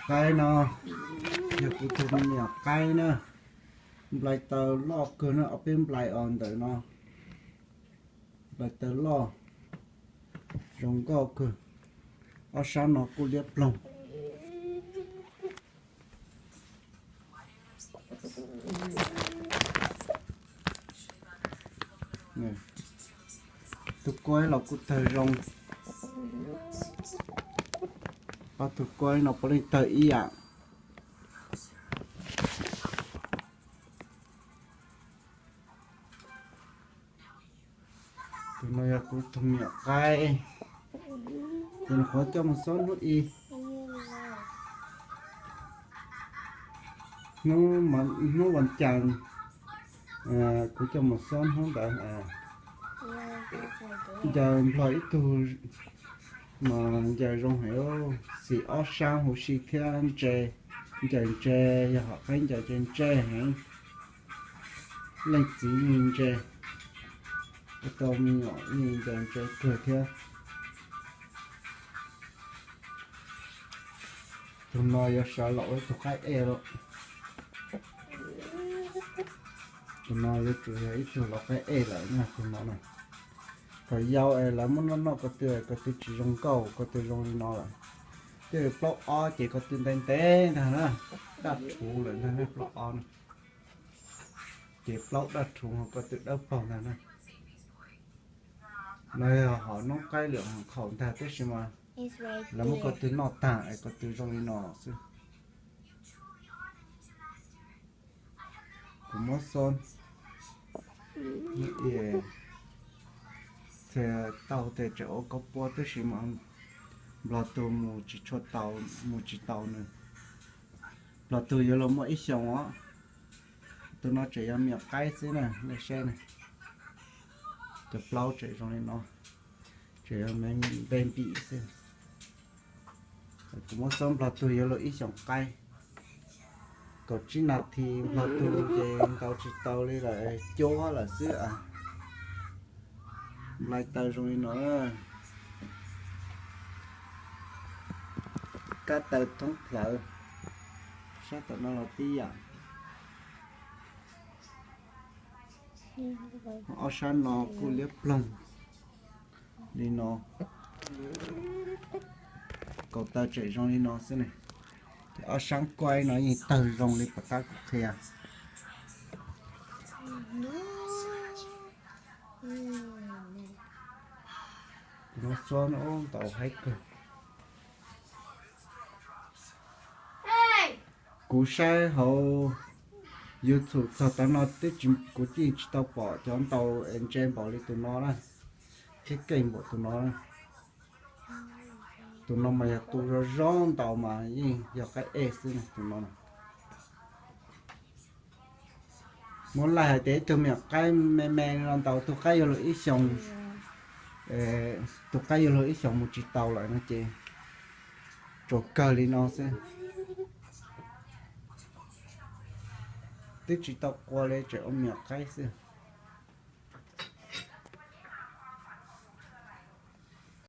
Qaib no yog kuv tus me nyuam qaib na. Nplai taw loj kawg na, ob peb nplai os ntawm no. Nplai taw loj, zoo nkauj kawg. Ob sab no kuj liab ploog. Tus kuaib los kuj tawg zoo. Ob tug kuaib no puav leej tawg ib yam. Tus no yog kuv tus me nyuam qaib, tus no kuv coj mus xob hnub i, hnub vas cas kuv coj mus xob hnub ntawd. Ncaws nplog ib tug mas ncaws zoo heev, xim ob sab huv si thiab ntse, ncaws ntse, yog hom qaib ncaws ntse ntse heev. Leej txiv yeej ntse, ua tau me nyuam yeej ncaws ntse kawg thiab. Tus no yuav sawv los ua ib tug qaib ej lawm. Tus no yuav tsum yog ib tug lau qaib ej lawm na, tus no na. Thaum yau es lawv muab noj noj ko tw, ko tw tsis zoo nkauj, ko tw zoo li no lawm. Twb plaub ob ces ko tw ntev ntev ntag na, daj rhuv lawm ntag na plaub ob na. Ces plaub daj rhuv ko tw dawb paug ntag na. No yog hom noob qaib lwm hom khaum ntag, tab sis mas lawv muab ko tw noj tag es ko tw zoo li no xwb. Kuv muab xob, txhia tau tias tseem ua koj puab, tab sis mas nplog tug mus tsis tshua tau, mus tsis tau nws. Nplog tug yuav luag muaj ib xyoos os. Tus no tseem yog me nyuam qaib xwb na, nej saib na. Cov plaub tseem zoo li no, tseem yog me npe npim xwb. Kuv muab xob nplog tug yuav luag ib xyoos qaib. Kaum tsib nas this nplog tug ces ntaus tsis tau li lawm, cuab lawm xwb. Nplai taw zoo li no, kab taw thoob plawv, sab tom no los tib yam. Ob sab no kuj liab ploog li no, kaum taw tseem zoo li no xwb ne. Ces ob sab kuaib no yeej tawg zoo li pom qab kuv qhia. Kuv muab xob no ntau haib kawg. Kuv saib hauv YouTube txog tav no twb tsis, kuv yeej tsis tau pom cov ntaus es ntse npaum li tus no na, thiab keej npaum tus no na. Tus no mas yog tus zoo zoo ntaus mas yeej yog qaib ej xwb na tus no. Muab laij hais tias ib tug me nyuam qaib me me no ntaus tug qaib yuav luag ib xyoos, tug qaib yuav luag ib xyoos mus tsis tau lawm no ces tsuas kawg li no xwb. Twb tsis tau qua li tseem ua me nyuam qaib xwb.